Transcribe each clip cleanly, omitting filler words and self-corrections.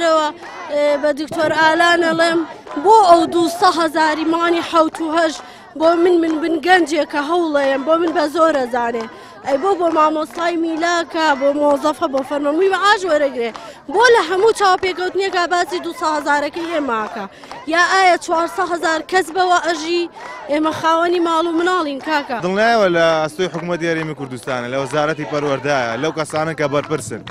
لێرەوە بە دکتۆر ئالان ئەڵێم بۆ ئەو 200 هەزاری مانی حەوت و هەشت بۆ من من بن گەنجێکە هەوڵەیەم بۆ من بە زۆر ئەزانێ ئەی بۆ بۆ مامۆستای میلاکە بۆ مۆزەفە بۆ فەرمەمووی معاش وەرەگرێ بۆ لە هەموو چاوپێکەوتنێکا باسی 200 هەزارەکەی ئێماکە یا ئایا 400 هەزار کەس بەوە ئەژی ئێمە خاوەنی ماڵ و مناڵین کاکە. دڵنیایەوە لە ئەستۆی حکوومەتی هەرێمی کوردستانە لە وەزارەتی پەروەردایە لەو کەسانە کە بەرپرسن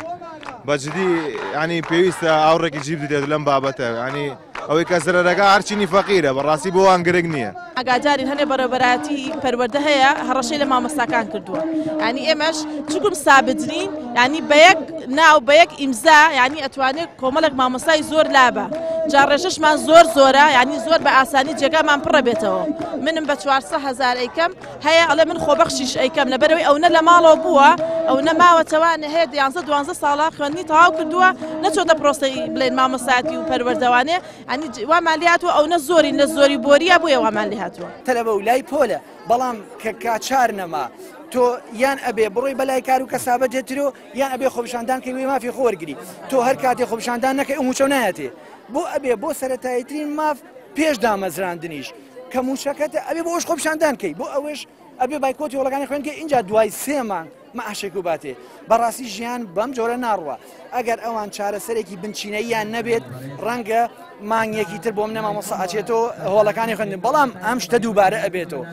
بە جدی ینی پێویستە ئاوڕێکی جیب بدرێت لەم بابەتە ینی ئەوەی کە زەرەرەکە هەر چینی فەقیرە بەڕاستی بۆ وان گرنگ نییە. ئاگادارین هەنێ بەڕێوەبەرایەتی پەروەردە هەیە هەڕەشەی لە مامۆستاکان کردووە یعنی ئێمەش چونکم سابت نین یعنی بە یەک ناو بە یەک ئیمزا یعنی ئەتوانێت کۆمەڵێک مامۆستای زۆر لابە جا ڕێژەشمان زۆر زۆرە یعنی زۆر بە ئاسانی جێگامان پڕە بێتەوە منم بە 400 هەزار ئەیکەم هەیە ئەڵێ من خۆبەخشیش ئەیکەم لەبەرەوەی ئەو نە لە ماڵەوە بووە ئەو نە ماوەتەوانە هەیە دیانزە دوانزە ساڵە خوێندنی تەواو کردووە نەچۆتە پرۆسەی بڵێن مامۆستایەتی و پەروەردەوانێ ئەنی وامان لێ هاتووە ئەو نە زۆری نە زۆری بۆریە بۆیە وامان لێ هاتووە. تەلەبە و لای پۆلە بەڵام کە کاچار نەما تۆ یان ئەبێ بڕۆی بەلای کار و کەسابەتێ ترۆ یان ئەبێ خۆپیشاندان کەی وی مافی خۆ وەرگری تۆ هەر کاتێ خۆپیشاندان نەکەی ئەو موچەو نایەتێ بۆ ئەبێ بۆ سەرەتاییترین ماف پێش دامەزراندنیش کە موچەکەتە ئەبێ بۆ ئەوش خۆپیشاندان کەی بۆ ئەوەش ئەبێ بایکۆتی هۆڵەکانی خوێندکەی ئینجا دوای سێ مانگ مەعاشێک و باتێ بەڕاستی ژیان بەم جۆرە ناڕوە ئەگەر ئەوان چارەسەرێکی بنچینەییان نەبێت ڕەنگە مانگێکی تر بۆ منە مامۆستا ئەچێتەوە هۆڵەکانی خوێندن بەڵام ئەم شتە دووبارە ئەبێتەوە.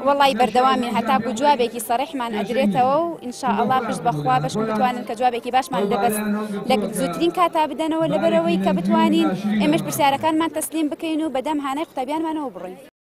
وەڵی بەردەوامین هەتاکو جوابێکی سەڕیحمان ئەدرێتەوە و ان شاء اللە پشت بەخوا بەشکو بتوانن کە جوابێکی باشمان لەبەست لە زووترین کاتا بدەنەوە لەبەرئەوەی کە بتوانین ئێمەش پرسیارەکانمان تەسلیم بکەین و بەدەم هانای قوتابیانمانەوە بڕۆین.